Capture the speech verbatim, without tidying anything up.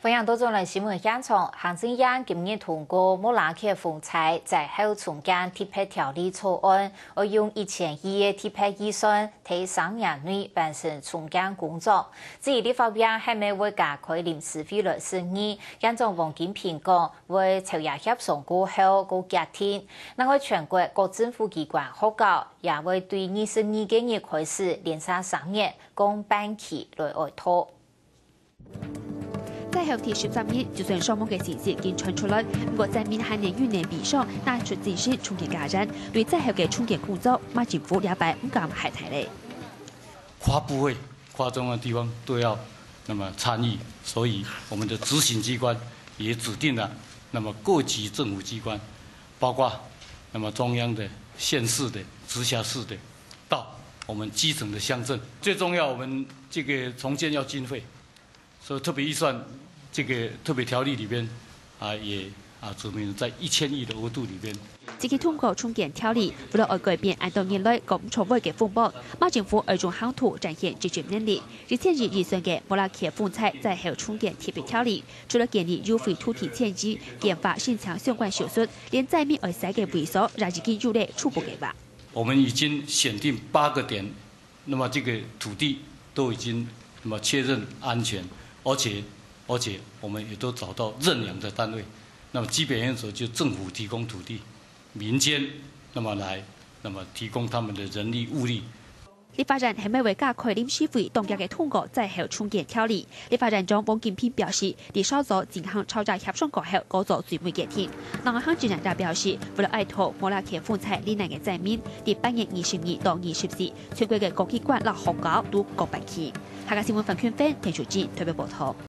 歡迎倒轉來新聞現場。行政院今日通過莫拉克風災災後重建特別條例草案，愛用一千億个特別預算，在三年內完成重建工作。至於立法院係毋係會加開臨時會來審議，院長王金平講，會朝野協商過後，過決定。另外，全國各政府機關學校也會對二十二个月開始，連續三年降半旗來哀悼。 災後第十三日，就算傷亡个信息已經傳出來，毋過災民還能有能悲傷，拿出精神重建家園，對災後个重建工作，馬政府這擺毋敢懈怠咧。跨部會、跨中央地方都要那麼參與，所以我們的執行機關也指定了那麼各級政府機關，包括那麼中央的、縣市的、直轄市的，到我們基層的鄉鎮。最重要，我們這個重建要經費， 所以特別預算這個特別條例裡邊啊，也啊註明在一千億的額度裡邊。這个通過重建條例，為了愛改變恁多年來講毋出話个風波，馬政府愛用行動展現執政能力。一千億預算个莫拉克風災災後重建特別條例，除了建立優惠土地遷移、簡化申請相關手續，連災民愛徙个位所也已經有了初步計畫。我們已經選定八個點， 那麼這個土地都已經那麼確認安全，而且而且我們也都找到認養的單位。那麼基本原則就政府提供土地，民間那麼來那麼提供他們的人力物力。立法院係毋係會加開臨時會當遽个通過災後重建條例？立法院長王金平表示， 在小組進行朝野協商過後，過做最尾決定。另外行政院也表示，為了哀悼莫拉克風災罹難个災民，在八月二十二到二十四，全國个各機關摎學校都降半旗。客家新聞范坤芬、田淑珍特別報導。